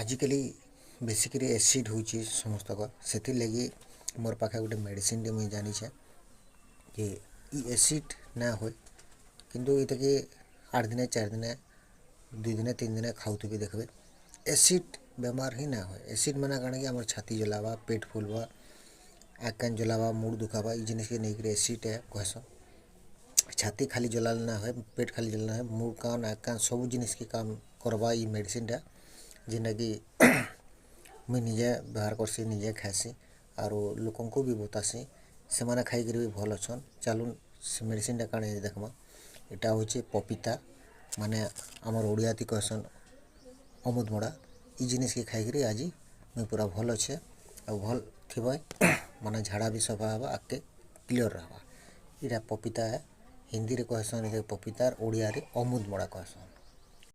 ଆଜିକାଲି ବେଶୀକରି ଏସିଡ଼୍ ହଉଛେ ସମସ୍ତଙ୍କର୍। ସେଥିର୍ଲାଗି ମୋର୍ ପାଖେ ଗୁଟେ ମେଡ଼ିସିନ୍ଟେ ମୁଇଁ ଜାନିଛେଁ ଯେ ଇ ଏସିଡ଼୍ ନାଇଁ ହୁଏ, କିନ୍ତୁ ଇଟାକେ 8 ଦିନେ, 4 ଦିନେ, 2 ଦିନେ, 3 ଦିନେ ଖାଉଥିବେ, ଦେଖ୍ବେ ଏସିଡ଼୍ ବେମାର୍ ହିଁ ନାଇଁ ହୁଏ। ଏସିଡ଼୍ ମାନେ କାଣା କି ଆମର୍ ଛାତି ଜଲାବା, ପେଟ୍ ଫୁଲ୍ବା, ଆଏଖ୍ କାନ୍ ଜଲାବା, ମୁଡ଼୍ ଦୁଖାବା, ଇ ଜିନିଷ୍କେ ନେଇକିରି ଏସିଡ଼୍ କହେସନ୍। ଛାତି ଖାଲି ଜଲାଲେ ନାଇଁ ହୁଏ, ପେଟ୍ ଖାଲି ଜଲାଲେ ନାଇଁ ହୁଏ, ମୁଡ଼୍, କାନ୍, ଆଏଖ୍ କାନ୍ ସବୁ ଜିନିଷ୍କେ କାମ୍ କର୍ବା ଇ ମେଡ଼ିସିନ୍ଟା, ଯେନ୍ଟାକି ମୁଇଁ ନିଜେ ବ୍ୟବହାର୍ କର୍ସି, ନିଜେ ଖାଏସି ଆରୁ ଲୋକଙ୍କୁ ବି ବତାସି। ସେମାନେ ଖାଇକରି ବି ଭଲ୍ ଅଛନ୍। ଚାଲୁନ୍, ସେ ମେଡ଼ିସିନ୍ଟା କାଣା ଯେ ଦେଖ୍ମା। ଇଟା ହଉଛେ ପପିତା, ମାନେ ଆମର୍ ଓଡ଼ିଆଥି କହେସନ୍ ଅମୃତ୍ଭଣ୍ଡା। ଇ ଜିନିଷ୍କେ ଖାଇକରି ଆଜି ମୁଇଁ ପୁରା ଭଲ୍ ଅଛେ। ଆଉ ଭଲ୍ ଥିବ ମାନେ ଝାଡ଼ା ବି ସଫା ହେବା, ଆଗ୍କେ କ୍ଲିଅର୍ ରହେବା। ଇଟା ପପିତା, ହିନ୍ଦୀରେ କହେସନ୍ ପପିତା, ଓଡ଼ିଆରେ ଅମୃତ୍ଭଣ୍ଡା କହେସନ୍।